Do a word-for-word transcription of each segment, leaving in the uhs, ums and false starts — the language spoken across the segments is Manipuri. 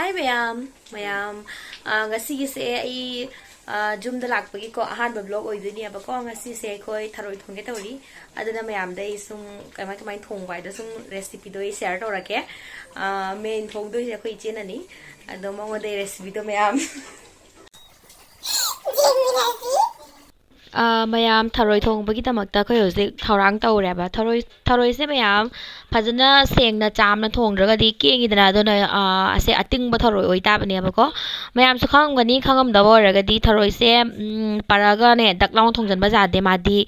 ꯍꯥꯏ ꯃꯌꯥꯝ, ꯃꯌꯥꯝ, ꯑ, ꯉꯁꯤꯒꯤꯁꯦ ꯑꯩ, ꯑ, ꯌꯨꯝꯗ ꯂꯥꯛꯄꯒꯤꯀꯣ ꯑꯍꯥꯟꯕ vlog ꯑꯣꯏꯗꯣꯏꯅꯦꯕꯀꯣ꯫ ꯉꯁꯤꯁꯦ ꯑꯩꯈꯣꯏ ꯊꯔꯣꯏ ꯊꯣꯡꯒꯦ ꯇꯧꯔꯤ꯫ ꯑꯗꯨꯅ ꯃꯌꯥꯝꯗ ꯑꯩ ꯁꯨꯝ ꯀꯃꯥꯏ ꯀꯃꯥꯏꯅ ꯊꯣꯡꯕ ꯍꯥꯏꯗꯣ ꯁꯨꯝ recipeꯗꯣ ꯑꯩ share ꯇꯧꯔꯛꯀꯦ꯫ ꯑ, main ꯊꯣꯡꯗꯣꯏꯁꯦ ꯑꯩꯈꯣꯏ ꯏꯆꯦꯅꯅꯤ꯫ ꯑꯗꯣ ꯃꯉꯣꯟꯗ recipeꯗꯣ ꯃꯌꯥꯝ ꯑ, ꯃꯌꯥꯝ ꯊꯔꯣꯏ ꯊꯣꯡꯕꯒꯤꯗꯃꯛꯇ ꯑꯩꯈꯣꯏ ꯍꯧꯖꯤꯛ ꯊꯧꯔꯥꯡ ꯇꯧꯔꯦꯕ꯫ ꯊꯔꯣꯏ, ꯊꯔꯣꯏꯁꯦ ꯃꯌꯥꯝ ꯐꯖꯅ ꯁꯦꯡꯅ ꯆꯥꯝꯅ ꯊꯣꯡꯗ꯭ꯔꯒꯗꯤ ꯀꯦꯡꯉꯤꯗꯅ, ꯑꯗꯨꯅ, ꯑ, ꯑꯁꯦ ꯑꯇꯤꯡꯕ ꯊꯔꯣꯏ ꯑꯣꯏꯇꯥꯕꯅꯦꯕꯀꯣ꯫ ꯃꯌꯥꯝꯁꯨ ꯈꯪꯉꯝꯒꯅꯤ, ꯈꯪꯉꯝꯗꯕ ꯑꯣꯏꯔꯒꯗꯤ ꯊꯔꯣꯏꯁꯦ, ꯎꯝ, ꯄꯔꯒꯅꯦ ꯗꯛ ꯂꯥꯎꯅ ꯊꯣꯡꯖꯟꯕ ꯌꯥꯗꯦ꯫ ꯃꯥꯗꯤ,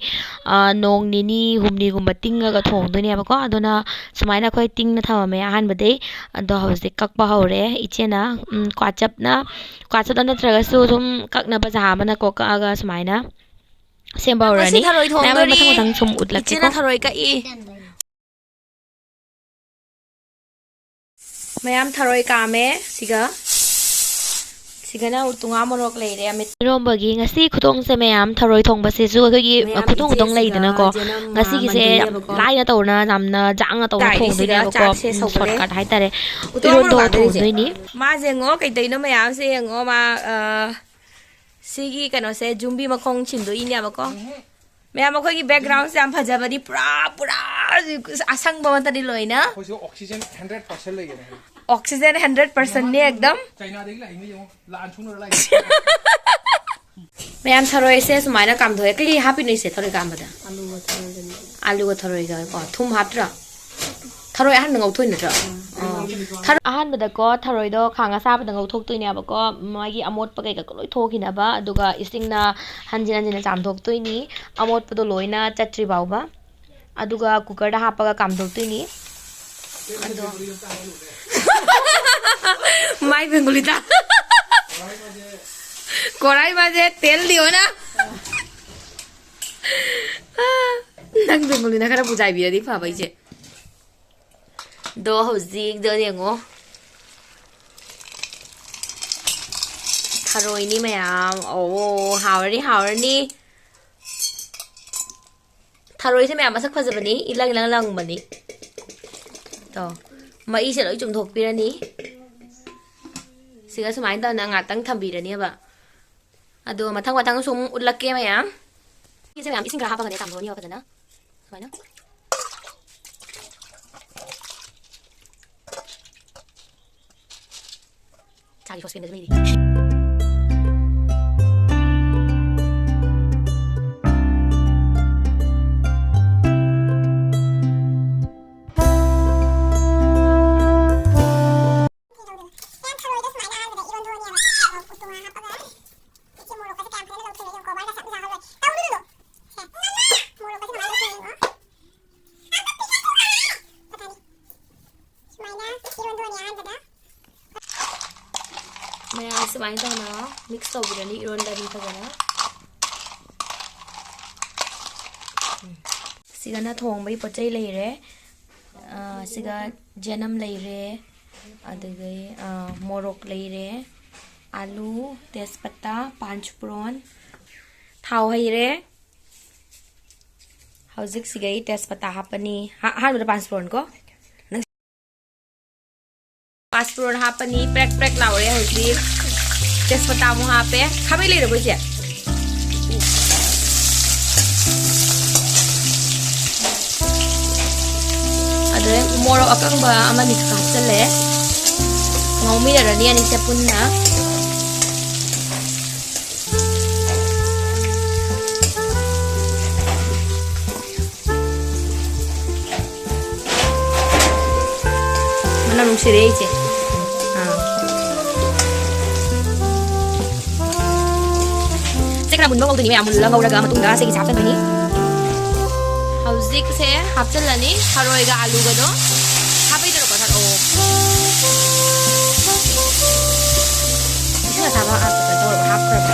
ꯑ, ꯅꯣꯡ ꯅꯤꯅꯤ ꯍꯨꯝꯅꯤꯒꯨꯝꯕ ꯇꯤꯡꯉꯒ ꯊꯣꯡꯗꯣꯏꯅꯦꯕꯀꯣ꯫ ꯑꯗꯨꯅ ꯁꯨꯃꯥꯏꯅ ꯑꯩꯈꯣꯏ ꯇꯤꯡꯅ ꯊꯝꯃꯝꯃꯦ ꯑꯍꯥꯟꯕꯗꯩ꯫ ꯑꯗꯣ ꯍꯧꯖꯤꯛ ꯀꯛꯄ ꯍꯧꯔꯦ ꯏꯆꯦꯅ꯫ ꯎꯝ, ꯀ꯭ꯋꯥꯆꯞꯅ, ꯀ꯭ꯋꯥꯆꯞꯅ ꯅꯠꯇ꯭ꯔꯒꯁꯨ ꯑꯗꯨꯝ ꯀꯛꯅꯕ ꯖꯍꯥ ꯑꯃꯅꯀꯣ ꯀꯛꯑꯒ ꯁꯨꯃꯥꯏꯅ ꯁꯦꯝꯕ ꯉꯁꯤ ꯍꯧꯔꯅꯤ꯫ ꯊꯔꯣꯏ ꯃꯌꯥꯝ ꯑꯩ ꯊꯣꯡꯗꯣꯔꯤ꯫ ꯃꯊꯪ ꯃꯊꯪ ꯁꯨꯝ ꯎꯠꯂꯛꯀꯦꯀꯣ꯫ ꯏꯆꯦꯅ ꯊꯔꯣꯏ ꯀꯛꯏ꯫ ꯃꯌꯥꯝ ꯊꯔꯣꯏ ꯀꯥꯝꯃꯦ ꯁꯤꯒ꯫ ꯁꯤꯒꯅ ꯎꯇꯨꯉꯥ ꯃꯣꯔꯣꯛ ꯂꯩꯔꯦ꯫ ꯑꯃꯦꯠ- ꯏꯔꯣꯝꯕꯒꯤ ꯉꯁꯤ ꯈꯨꯊꯣꯡꯁꯦ ꯃꯌꯥꯝ ꯊꯔꯣꯏ ꯊꯣꯡꯕꯁꯤꯁꯨ ꯑꯩꯈꯣꯏꯒꯤ ꯃꯌꯥꯝ ꯈꯨꯊꯣꯡ ꯈꯨꯊꯣꯡ ꯏꯆꯦꯁꯤꯒ ꯂꯩꯗꯅꯀꯣ꯫ ꯖꯦꯅꯝ ꯉꯁꯤꯒꯤꯁꯦ ꯌꯥꯝ ꯃꯟꯗꯣꯏꯅꯦꯕꯀꯣ꯫ ꯂꯥꯏꯅ ꯇꯧꯅ ꯌꯥꯝꯅ ꯖꯥꯡꯅ ꯇꯧꯅ ꯇꯥꯏꯔꯤꯁꯤꯒ ꯊꯣꯡꯗꯣꯏꯅꯦꯕꯀꯣ꯫ ꯆꯥꯛꯁꯦ ꯎꯝ, ꯁꯧꯒꯠꯂꯦ꯫ Shortcut ꯍꯥꯏꯇꯥꯔꯦ꯫ ꯎꯇꯣꯡ ꯏꯔꯣꯟꯕ ꯃꯣꯔꯣꯛ ꯊꯣꯡꯗꯣꯏꯅꯤ꯫ ꯃꯥꯁꯦ ꯌꯦꯡꯉꯣ ꯀꯩꯗꯧꯅꯣ ꯃꯌꯥꯝꯁꯦ ꯌꯦꯡꯉꯣ ꯃꯥ, ꯑ, ꯁꯤꯒꯤ ꯀꯩꯅꯣꯁꯦ ꯌꯨꯝꯕꯤ ꯃꯈꯣꯡ ꯁꯤꯟꯗꯣꯛꯏꯅꯦꯕꯀꯣ꯫ ꯃꯌꯥꯝ ꯑꯩꯈꯣꯏꯒꯤ backgroundꯁꯦ ꯌꯥꯝ ꯐꯖꯕꯅꯤ꯫ ꯄꯨꯔꯥ, ꯄꯨꯔꯥ ꯑꯁꯪꯕ ꯉꯥꯛꯇꯅꯤ ꯂꯣꯏꯅ꯫ ꯑꯩꯈꯣꯏꯁꯨ oxygen hundred percent ꯂꯩꯒꯅꯤ꯫ Oxygen hundred percentꯅꯤ ꯑꯦꯛꯗꯝ꯫ ꯆꯥꯏꯅꯥꯗꯒꯤ ꯂꯥꯛꯏꯅꯦ ꯌꯦꯡꯉꯣ꯫ ꯂꯥꯟ ꯁꯣꯛꯅꯔ ꯂꯥꯛꯏꯅꯦ꯫ ꯃꯌꯥꯝ ꯊꯔꯣꯏꯁꯦ ꯁꯨꯃꯥꯏꯅ ꯀꯥꯝꯊꯣꯛꯑꯦ꯫ ꯀꯔꯤ ꯍꯥꯞꯄꯤꯅꯣ ꯏꯆꯦ ꯊꯔꯣꯏ ꯀꯥꯝꯕꯗ? ꯑꯂꯨꯒ ꯊꯔꯣꯏꯒꯅꯤ꯫ ꯑꯂꯨꯒ ꯊꯔꯣꯏꯒ ꯀꯣ꯫ ꯊꯨꯝ ꯍꯥꯞꯇ꯭ꯔꯣ? ꯊꯔꯣꯏ ꯑꯍꯥꯟꯕ ꯉꯧꯊꯣꯛꯏ ꯅꯠꯇ꯭ꯔꯣ? ꯑꯣ꯫ ꯊꯔꯣꯏ ꯑꯍꯥꯟꯕꯗꯀꯣ ꯊꯔꯣꯏꯗꯣ ꯈꯥꯡ ꯑꯁꯥꯕꯗ ꯉꯧꯊꯣꯛꯇꯣꯏꯅꯦꯕꯀꯣ꯫ ꯃꯥꯒꯤ ꯑꯃꯣꯠꯄ ꯀꯩꯀꯥ ꯂꯣꯏ ꯊꯣꯛꯈꯤꯅꯕ꯫ ꯑꯗꯨꯒ ꯏꯁꯤꯡꯅ ꯍꯟꯖꯤꯟ ꯍꯟꯖꯤꯟꯅ ꯆꯥꯝꯊꯣꯛꯇꯣꯏꯅꯤ꯫ ꯑꯃꯣꯠꯄꯗꯣ ꯂꯣꯏꯅ ꯆꯠꯇ꯭ꯔꯤ ꯐꯥꯎꯕ꯫ ꯑꯗꯨꯒ cookerꯗ ꯍꯥꯞꯄꯒ ꯀꯥꯝꯊꯣꯛꯇꯣꯏꯅꯤ꯫ ꯑꯗꯣ ꯃꯥꯏ ꯕꯦꯡꯒꯨꯂꯤꯗ꯫ ꯀꯣꯔꯥꯏ ꯃꯥꯁꯦ ꯇꯦꯜ ꯂꯤꯌꯣꯅ꯫ ꯅꯪ ꯕꯦꯡꯒꯨꯂꯤꯅ ꯈꯔ ꯕꯨꯖꯥꯏꯕꯤꯔꯗꯤ ꯐꯕ ꯏꯆꯦ꯫ ꯑꯗꯣ ꯍꯧꯖꯤꯛꯇꯣ ꯌꯦꯡꯉꯣ꯫ ꯊꯔꯣꯏꯅꯤ ꯃꯌꯥꯝ꯫ ꯑꯣ, ꯍꯥꯎꯔꯅꯤ, ꯍꯥꯎꯔꯅꯤ꯫ ꯊꯔꯣꯏꯁꯦ ꯃꯌꯥꯝ ꯃꯁꯛ ꯐꯖꯕꯅꯤ, ꯏꯂꯪ ꯏꯂꯪ ꯂꯪꯕꯅꯤ꯫ ꯇꯣ, ꯃꯩꯁꯦ ꯂꯣꯏ ꯆꯨꯝꯊꯣꯛꯄꯤꯔꯅꯤ꯫ ꯁꯤꯒ ꯁꯨꯃꯥꯏꯅ ꯇꯧꯅ ꯉꯥꯛꯇꯪ ꯊꯝꯕꯤꯔꯅꯦꯕ꯫ ꯑꯗꯣ ꯃꯊꯪ ꯃꯊꯪ ꯁꯨꯝ ꯎꯠꯂꯛꯀꯦ ꯃꯌꯥꯝ꯫ ꯁꯤꯁꯦ ꯃꯌꯥꯝ ꯏꯁꯤꯡ ꯈꯔ ꯍꯥꯞꯄꯒꯅꯦ ꯆꯥꯝꯊꯣꯛꯑꯅꯤꯕ ꯐꯖꯅ꯫ ꯁꯨꯃꯥꯏꯅ꯫ ꯆꯥꯒꯤ ꯁꯣꯁꯄꯦꯟꯗꯁꯨ ꯂꯩꯔꯤ꯫ ꯌꯥꯝ ꯊꯔꯣꯏꯗ ꯁꯨꯃꯥꯏꯅ ꯑꯍꯥꯟꯕꯗ ꯏꯔꯣꯟꯗꯣꯅꯦꯕ꯫ ꯎꯇꯣꯡ ꯍꯥꯞꯄꯒ꯫ ꯁꯤ ꯃꯣꯔꯣꯛꯀꯁꯦ ꯀꯌꯥꯝ ꯐꯖꯅ ꯂꯧꯁꯤꯜꯂꯦ ꯌꯦꯡꯉꯨ꯫ ꯀꯣꯕꯔꯒ ꯁꯠ ꯁꯠ ꯍꯜꯂꯣꯏ꯫ ꯇꯧꯅꯨ ꯑꯗꯨꯗꯣ꯫ ꯁꯦ꯫ ꯃꯣꯔꯣꯛꯀꯁꯦ ꯀꯃꯥꯏꯅ ꯂꯧꯁꯤꯜꯂꯦ ꯌꯦꯡꯉꯣ꯫ ꯐꯖꯅꯤ꯫ ꯁꯨꯃꯥꯏꯅ ꯏꯔꯣꯟꯗꯣꯅꯦ ꯑꯍꯥꯟꯕꯗ꯫ ꯃꯌꯥꯝ ꯁꯨꯃꯥꯏꯅ ꯇꯧꯅ mix ꯇꯧꯕꯤꯔꯅꯤ, ꯏꯔꯣꯟꯗꯕꯤ ꯐꯖꯅ꯫ ꯁꯤꯒꯅ ꯊꯣꯡꯕꯒꯤ ꯄꯣꯠ ꯆꯩ ꯂꯩꯔꯦ꯫ ꯑ, ꯁꯤꯒ ꯆꯅꯝ ꯂꯩꯔꯦ, ꯑꯗꯨꯗꯒꯤ, ꯑ, ꯃꯣꯔꯣꯛ ꯂꯩꯔꯦ, ꯑꯥꯂꯨ, ꯇꯦꯖꯄꯇꯥ, ꯄꯥꯟꯆ ꯐꯣꯔꯟ, ꯊꯥꯎ ꯍꯩꯔꯦ꯫ ꯍꯧꯖꯤꯛ ꯁꯤꯒꯩ ꯇꯦꯖꯄꯇꯥ ꯍꯥꯞꯄꯅꯤ꯫ ꯑꯍꯥ-, ꯑꯍꯥꯟꯕꯗ ꯄꯥꯟꯆ ꯐꯣꯔꯟ ꯀꯣ꯫ ꯅꯪ ꯄꯥꯟꯆ ꯐꯣꯔꯟ ꯍꯥꯞꯄꯅꯤ꯫ ꯄ꯭ꯔꯦꯛ ꯄ꯭ꯔꯦꯛ ꯂꯥꯎꯔꯦ ꯍꯧꯖꯤꯛ꯫ ꯇꯦꯖꯄꯇꯥ ꯑꯃꯨꯛ ꯍꯥꯞꯄꯦ꯫ ꯈꯥꯕꯩ ꯂꯩꯔꯕꯣ ꯏꯆꯦ? ꯑꯗꯩ ꯃꯣꯔꯣꯛ ꯑꯀꯪꯕ ꯑꯃꯅꯤ ꯈꯛ ꯍꯥꯞꯆꯜꯂꯦ꯫ ꯉꯧꯃꯤꯟꯅꯔꯅꯤ ꯑꯅꯤꯁꯦ ꯄꯨꯟꯅ꯫ ꯃꯅꯝ ꯅꯨꯡꯁꯤꯔꯦ ꯏꯆꯦ꯫ ꯑꯥ꯫ ꯁꯦ ꯈꯔ ꯃꯨꯟꯕ ꯉꯧꯗꯣꯏꯅꯤ ꯃꯌꯥꯝ, ꯃꯨꯜꯂ ꯉꯧꯔꯒ ꯃꯇꯨꯡꯗ ꯁꯤꯒꯤꯁꯦ ꯍꯥꯞꯆꯟꯗꯣꯏꯅꯤ꯫ ꯍꯧꯖꯤꯛꯁꯦ ꯍꯥꯞꯆꯜꯂꯅꯤ ꯊꯔꯣꯏꯒ ꯑꯥꯂꯨꯒꯗꯣ꯫ ꯍꯥꯞꯄꯩꯗꯨꯔꯣ ꯀꯣ ꯊꯔꯣꯏ? ꯏꯁꯤꯡ ꯑꯁꯥꯕ ꯍꯥꯞꯄꯗ ꯇꯧꯔꯒ ꯍꯥꯞꯈ꯭ꯔꯕ?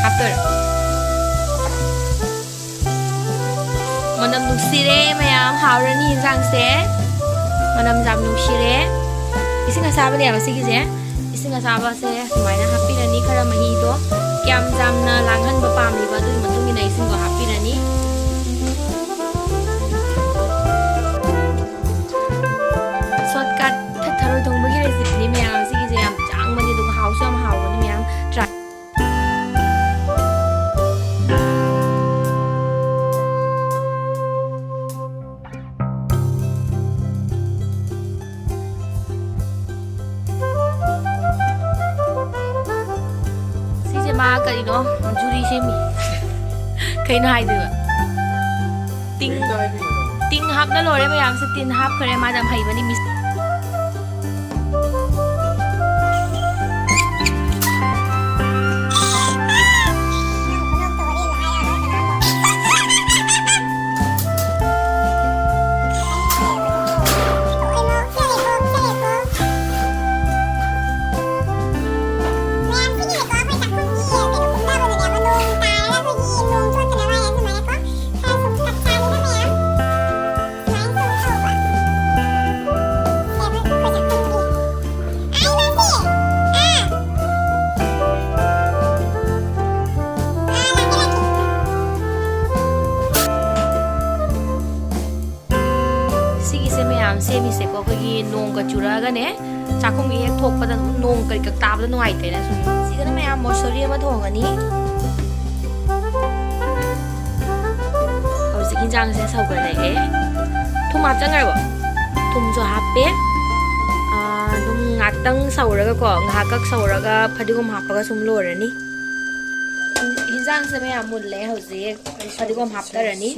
ꯍꯥꯞꯇꯣꯏꯔꯣ? ꯃꯅꯝ ꯅꯨꯡꯁꯤꯔꯦ ꯃꯌꯥꯝ, ꯍꯥꯎꯔꯅꯤ ꯌꯦꯟꯁꯥꯡꯁꯦ꯫ ꯃꯅꯝ ꯌꯥꯝ ꯅꯨꯡꯁꯤꯔꯦ꯫ ꯏꯁꯤꯡ ꯑꯁꯥꯕꯅꯦꯕ ꯁꯤꯒꯤꯁꯦ꯫ ꯏꯁꯤꯡ ꯑꯁꯥꯕꯁꯦ ꯁꯨꯃꯥꯏꯅ ꯍꯥꯞꯄꯤꯔꯅꯤ, ꯈꯔ ꯃꯍꯤꯗꯣ ꯀꯌꯥꯝ ꯌꯥꯝꯅ ꯂꯥꯡꯍꯟꯕ ꯄꯥꯝꯃꯤꯕ ꯑꯗꯨꯒꯤ ꯃꯇꯨꯡ ꯏꯟꯅ ꯏꯁꯤꯡꯗꯣ ꯍꯥꯞꯄꯤꯔꯅꯤ꯫ Shortcut ꯊꯔꯣꯏ ꯊꯣꯡꯕꯒꯤ recipeꯅꯤ ꯃꯌꯥꯝ, ꯁꯤꯒꯤꯁꯦ ꯌꯥꯝ ꯆꯥꯡꯕꯅꯤ꯫ ꯃꯥ ꯀꯔꯤꯅꯣ ꯖꯨꯔꯤ ꯁꯦꯝꯃꯤ꯫ ꯀꯩꯅꯣ ꯍꯥꯏꯗꯣꯏꯕ? ꯇꯤꯡ ꯇꯤꯡ ꯍꯥꯞꯅ ꯂꯣꯏꯔꯦ ꯃꯌꯥꯝꯁꯦ꯫ ꯇꯤꯟ ꯍꯥꯞꯈ꯭ꯔꯦ꯫ ꯃꯥꯗꯤ ꯌꯥꯝ ꯍꯩꯕꯅꯤ ꯃꯤꯁ꯫ ꯁꯤꯒꯤꯁꯦ ꯃꯌꯥꯝ ꯁꯦꯝꯃꯤꯁꯦꯀꯣ, ꯑꯩꯈꯣꯏꯒꯤ ꯅꯣꯡꯒ ꯆꯨꯔꯛꯑꯒꯅꯦ, ꯆꯥꯛꯈꯨꯝꯒꯤ ꯍꯦꯛ ꯊꯣꯛꯄꯗ ꯑꯗꯨꯝ ꯅꯣꯡ ꯀꯔꯤ ꯀꯛ ꯇꯥꯕꯗ ꯅꯨꯡꯉꯥꯏꯇꯦꯅ ꯁꯨꯝ꯫ ꯁꯤꯗꯅ ꯃꯌꯥꯝ ꯃꯣꯁꯣꯔꯤ ꯑꯃ ꯊꯣꯡꯉꯅꯤ꯫ ꯍꯧꯖꯤꯛ ꯏꯟꯖꯥꯡꯁꯦ ꯁꯧꯒꯠꯂꯛꯑꯦ꯫ ꯊꯨꯝ ꯍꯥꯞꯆꯟꯈ꯭ꯔꯕꯣ? ꯊꯨꯝꯁꯨ ꯍꯥꯞꯄꯦ꯫ ꯑꯥ, ꯑꯗꯨꯝ ꯉꯥꯛꯇꯪ ꯁꯧꯔꯒꯀꯣ, ꯉꯥꯏꯍꯥꯛꯈꯛ ꯁꯧꯔꯒ ꯐꯗꯤꯒꯣꯝ ꯍꯥꯞꯄꯒ ꯁꯨꯝ ꯂꯣꯏꯔꯅꯤ꯫ ꯏꯟꯖꯥꯡꯁꯦ ꯃꯌꯥꯝ ꯃꯨꯜꯂꯦ ꯍꯧꯖꯤꯛ꯫ ꯐꯗꯤꯒꯣꯝ ꯍꯥꯞꯊꯔꯅꯤ꯫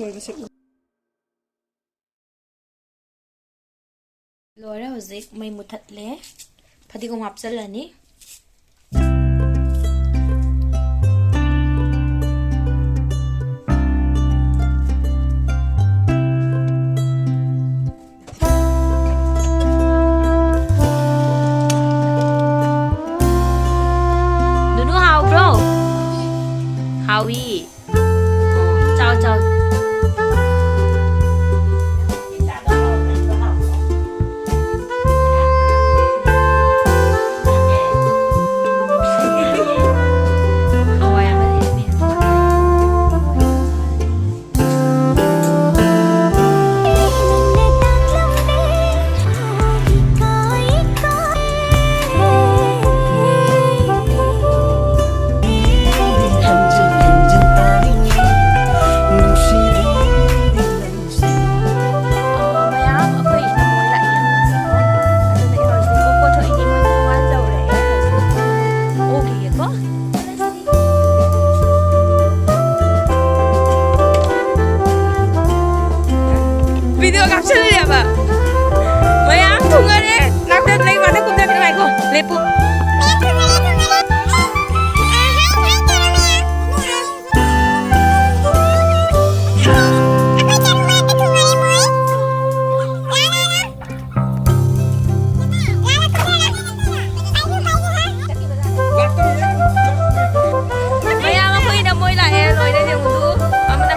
ꯂꯣꯏꯔꯦ, ꯍꯧꯖꯤꯛ ꯃꯩ ꯃꯨꯊꯠꯂꯦ꯫ ꯐꯗꯤꯒꯣꯝ ꯍꯥꯞꯆꯜꯂꯅꯤ꯫ ꯅꯨꯅꯨ ꯍꯥꯎꯕ꯭ꯔꯣ? ꯍꯥꯎꯏ꯫ ꯆꯥꯎ, ꯆꯥꯎ꯫ ꯍꯋꯥꯏ ꯑꯃ ꯂꯩꯔꯝꯃꯦ꯫ ꯃꯌꯥꯝ ꯑꯩꯈꯣꯏꯅ ꯃꯣꯏ ꯂꯥꯛꯑꯦ, ꯂꯣꯏꯔꯦ ꯌꯦꯡꯉꯨꯗꯨ꯫ ꯑꯃꯅ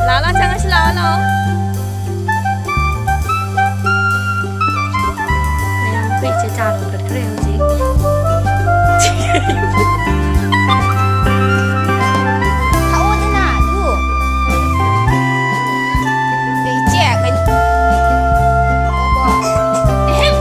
ꯂꯥꯛꯑꯣ, ꯂꯥꯛꯑꯣ, ꯆꯪꯉꯁꯤ, ꯂꯥꯛꯑꯣ, ꯂꯥꯛꯑꯣ꯫ ꯃꯌꯥꯝ ꯑꯩꯈꯣꯏ ꯏꯆꯦ ꯆꯥ ꯂꯣꯟꯒꯠꯈ꯭ꯔꯦ ꯍꯧꯖꯤꯛ꯫ ꯊꯛꯑꯣꯗꯅ, ꯑꯗꯨ꯫ ꯑꯗꯩ ꯏꯆꯦ, ꯀꯩꯅꯣ꯫ ꯑꯍꯦꯝ꯫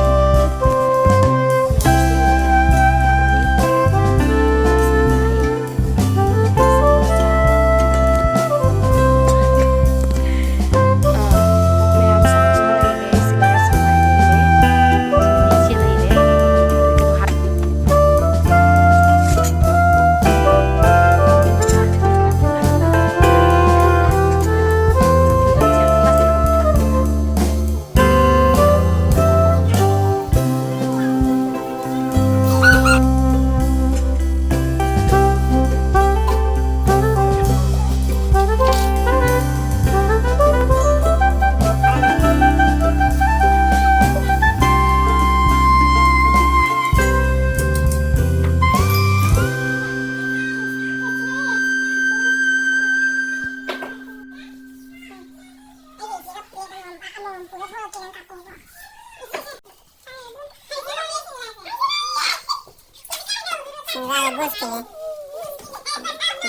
ꯁꯤꯡꯒꯥꯔ ꯕꯣꯁꯀꯤꯅꯦ꯫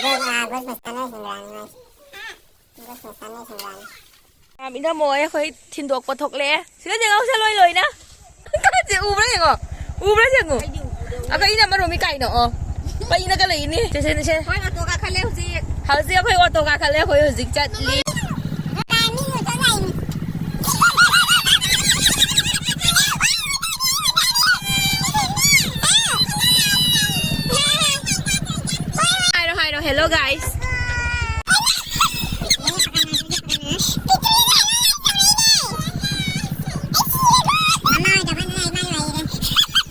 ꯕꯣꯁ, ꯑꯥ, ꯕꯣꯁ ꯃꯁꯥꯅ ꯁꯤꯡꯒꯥꯔꯅꯤ ꯃꯥꯁꯦ꯫ ꯕꯣꯁ ꯃꯁꯥꯅ ꯁꯤꯡꯒꯥꯔꯅꯤ꯫ ꯌꯥꯝ ꯏꯅꯝꯃ ꯍꯣꯏ ꯑꯩꯈꯣꯏ ꯊꯤꯟꯗꯣꯛꯄ ꯊꯣꯛꯂꯛꯑꯦ꯫ ꯁꯤꯗ ꯌꯦꯡꯉꯧꯁꯦ ꯂꯣꯏ ꯂꯣꯏꯅ꯫ ꯁꯦ ꯎꯕ꯭ꯔꯥ ꯌꯦꯡꯉꯣ꯫ ꯎꯕ꯭ꯔꯥ ꯌꯦꯡꯉꯣ꯫ ꯑꯩꯈꯣꯏ ꯏꯅꯝꯃ ꯔꯣꯃꯤ ꯀꯥꯏꯅꯣ꯫ ꯑꯣ꯫ ꯄꯩꯅꯒ ꯂꯩꯅꯦ꯫ ꯁꯦ, ꯁꯦ, ꯁꯦ꯫ ꯍꯣꯏ, ꯑꯣꯇꯣ ꯀꯥꯈꯠꯂꯦ ꯍꯧꯖꯤꯛ꯫ ꯍꯧꯖꯤꯛ ꯑꯩꯈꯣꯏ ꯑꯣꯇꯣ ꯀꯥꯈꯠꯂꯦ꯫ ꯑꯩꯈꯣꯏ ꯍꯧꯖꯤꯛ ꯆꯠꯂꯤ꯫ ꯍꯥꯏꯔꯣ, ꯍꯥꯏꯔꯣ, hello guys. ꯃꯃꯥ ꯍꯣꯏꯗ ꯍꯥꯏꯅ ꯂꯩ, ꯃꯥ ꯂꯩꯔꯦ꯫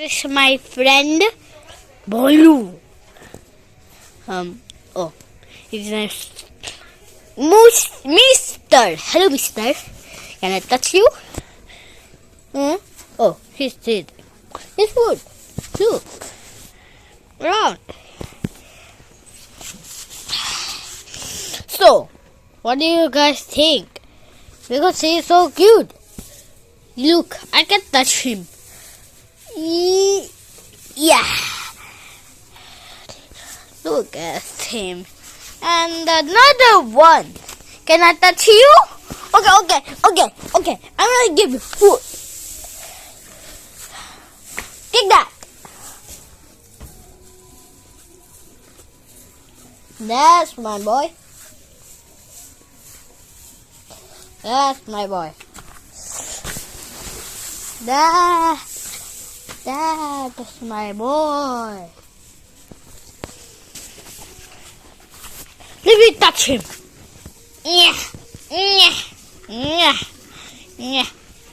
It's my friend Bolu. Um, oh, his name is Mus- Mister. Hello, Mister. Can I touch you? Hmm? Oh, he's dead. He's good. Look. Around. So, what do you guys think? Because he's so cute. Look, I can touch him. Ye- Yeah. Look at him. And another one. Can I touch you? Okay, okay, okay, okay. I'm gonna give you food. Take that. That's my boy. That's my boy. That, that is my boy. Let me touch him. Yeah, yeah, yeah, yeah.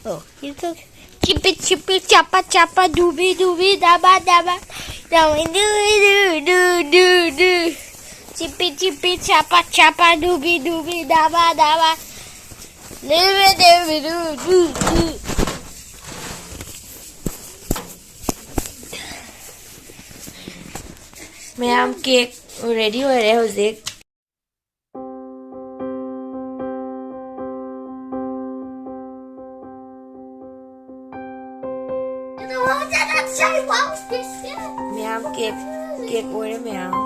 Oh, he took chippy chippy chapa chapa dooby dooby daba daba dooby doo doo doo doo doo. Chippy chippy chapa chapa dooby dooby daba daba dooby dooby doo doo doo. ꯃꯌꯥꯝ, cake ready ꯑꯣꯏꯔꯦ ꯍꯧꯖꯤꯛ꯫ ꯃꯌꯥꯝ, cake, cake ꯑꯣꯏꯔꯦ ꯃꯌꯥꯝ꯫